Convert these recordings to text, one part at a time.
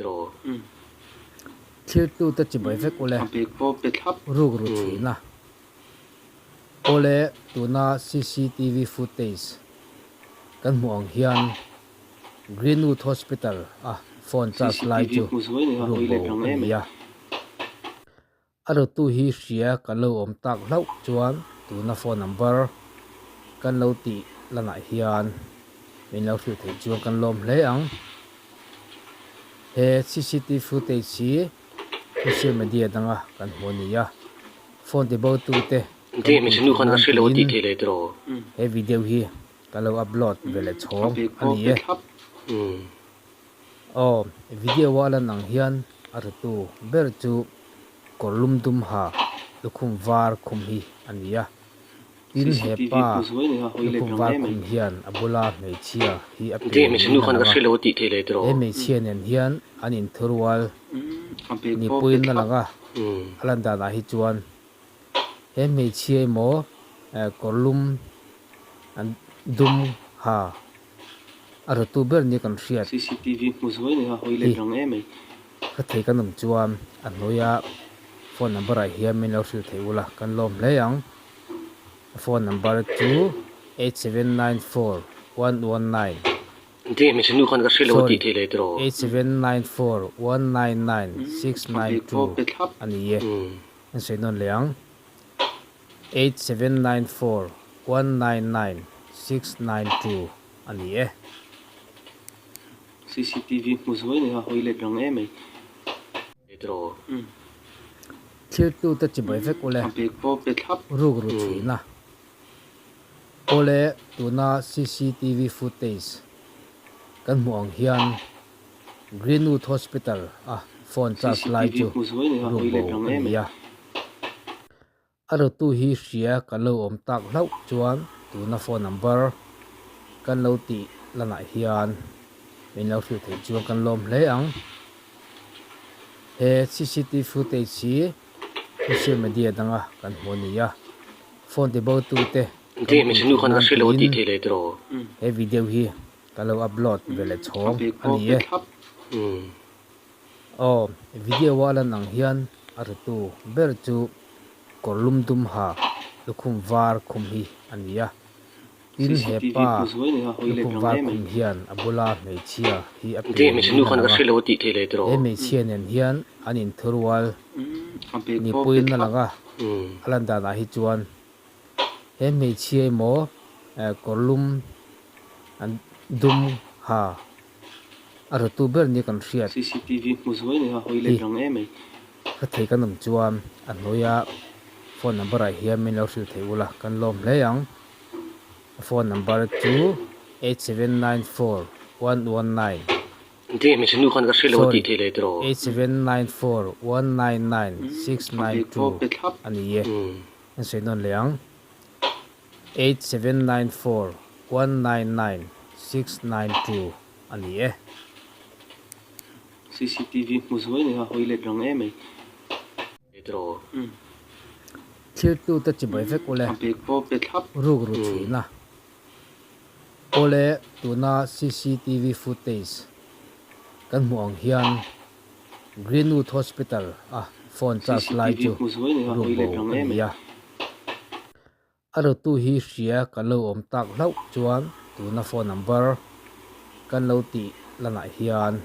tiraw? Thiltute chibai vek ule, A bag pawh pe thlap. Ruk ru chhuina. Awle tuna cctv footage kan hmuh ang hian Greenwood Hospital a phone charge lai CCTV chu hmu zuai nei a ruk hawi bo let rang a em ni ai. a. A rutu hi hria kan lo awm tak hlauh chuan tuna phone number kan lo tih lanah hian min lo hrilh theih chuan kan lawm hle ang. He cctv footage hi social media danga kan hmu a ni a, phone ti bo tute kan Hmeichhe pui nu theih khan ka nan hre lo a tiin tih theih leh tiraw? he video hi ka lo upload ve leh A chhawng bag a pawh ni pe e. thlap. Aw, video a lan ang hian a rutu ber chu kawr lum dum ha lukhum var khum hi a ni a. Tin he CCTV pa hmu zuai nei a hawi let lukhum rang var em ai. khum hian a bula hmeichhia hi a pe Hmeichhe niin nu a khan ka lang a. hre lo a tih theih leh tiraw? He hmeichhia nen hian an inthurual A bag ni pawh pe puiin a thlap. lang a. A lan danah hi chuan he hmeichhia emaw kawr lum an dum ha a rutu ber nia kan hriat CCTV hmu zuai nei a hawi hi. let rang em ai. Ka thei kan awm chuan a hnuaia phone number ah hian min lo hrilh theih ula kan lawm hle ang. A phone number chu 8794119 Engtin hmeichhe nu khan ka hre lo a sorry tih theih leh tiraw? A bag pawh 8794199692 pe thlap. a ni e. An sawi nawn leh ang 8794199692 a ni e. Cctv hmu zuai nei a hawi let rang em ai. Tiraw? Thiltute chibai vek ule, A bag pawh pe thlap. Ruk ru chhuina. Awle tuna cctv footage kan hmuh ang hian Greenwood Hospital a phone charge lai CCTV chu hmu zuai nei a ruk hawi bo let rang a em ni ai. a. A rutu hi hria kan lo awm tak hlauh chuan tuna phone number kan lo tih lanah hian min lo hrilh theih chuan kan lawm hle ang. He cctv footage hi social media danga kan hmu a ni a, phone ti bo tute kan Hmeichhe pui nu theih khan ka nan hre lo a tiin tih theih leh tiraw? he video hi ka lo upload ve leh A chhawng bag a pawh ni pe e. thlap. Aw, video a lan ang hian a rutu ber chu kawr lum dum ha lukhum var khum hi a ni a. Tin he CCTV pa hmu zuai nei a hawi let lukhum rang var em ai. khum hian a bula hmeichhia hi a pe Hmeichhe niin nu a khan ka lang a. hre lo a tih theih leh tiraw? He hmeichhia nen hian an inthurual A bag ni pawh pe puiin a thlap. lang a. A lan danah hi chuan he hmeichhia emaw kawr lum an dum ha a rutu ber nia kan hriat CCTV hmu zuai nei a hawi hi. let rang em ai. Ka thei kan awm chuan a hnuaia phone number ah hian min lo hrilh theih ula kan lawm hle ang. A phone number chu 8794119 Engtin hmeichhe nu khan ka hre lo a sorry tih theih leh tiraw? A bag pawh 8794199692 pe thlap. a ni e. An sawi nawn leh ang 8794199692 a ni e. CCTV hmu zuai nei a hawi let rang em ai. Tiraw? Thiltute chibai vek ule, A bag pawh pe thlap. Ruk ru chhuina. Awle tuna cctv footage kan hmuh ang hian Greenwood Hospital a phone charge lai CCTV chu hmu zuai nei a ruk hawi bo let rang a em ni ai. a. A rutu hi hria kan lo awm tak hlauh chuan tuna phone number kan lo tih lanah hian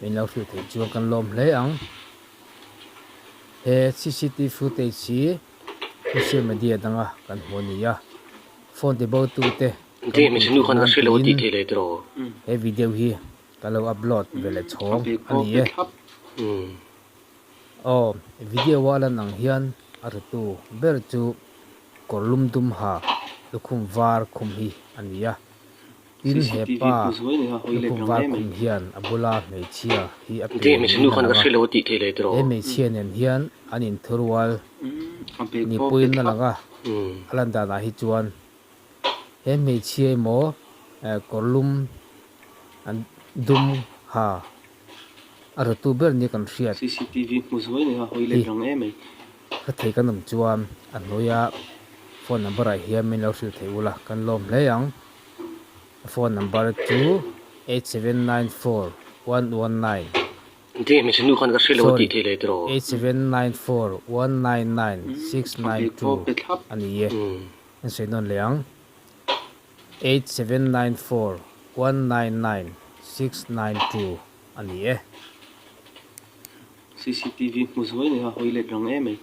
min lo hrilh theih chuan kan lawm hle ang. He cctv footage hi social media danga kan hmu a ni a, phone ti bo tute kan Hmeichhe pui nu theih khan ka nan hre lo a tiin tih theih leh tiraw? he video hi ka lo upload ve leh A chhawng bag a pawh ni pe e. thlap. Aw, video a lan ang hian a rutu ber chu kawr lum dum ha lukhum var khum hi a ni a. Tin he CCTV pa hmu zuai nei a hawi let lukhum rang var em ai. khum hian a bula hmeichhia hi a pe Hmeichhe nu niin a khan ka lang a. hre lo a tih theih leh tiraw? He hmeichhia nen hian an inthurual A bag ni pawh pe puiin a thlap. lang a. A lan danah hi chuan he hmeichhia emaw kawr lum an dum ha a rutu ber nia kan hriat CCTV hmu zuai nei a hawi hi. let rang em ai. Ka thei kan awm chuan a hnuaia phone number ah hian min lo hrilh theih ula kan lawm hle ang. A phone number chu 8794119. Engtinge hmeichhe nu khan ka hre lo a Sorry, tih theih leh tiraw? 8794 199 A bag pawh 692 pe thlap. a ni e. En sawi nawn leh ang. 8794 199 692 a ni e. CCTV hmu zuai nei a hawi let rang em mai.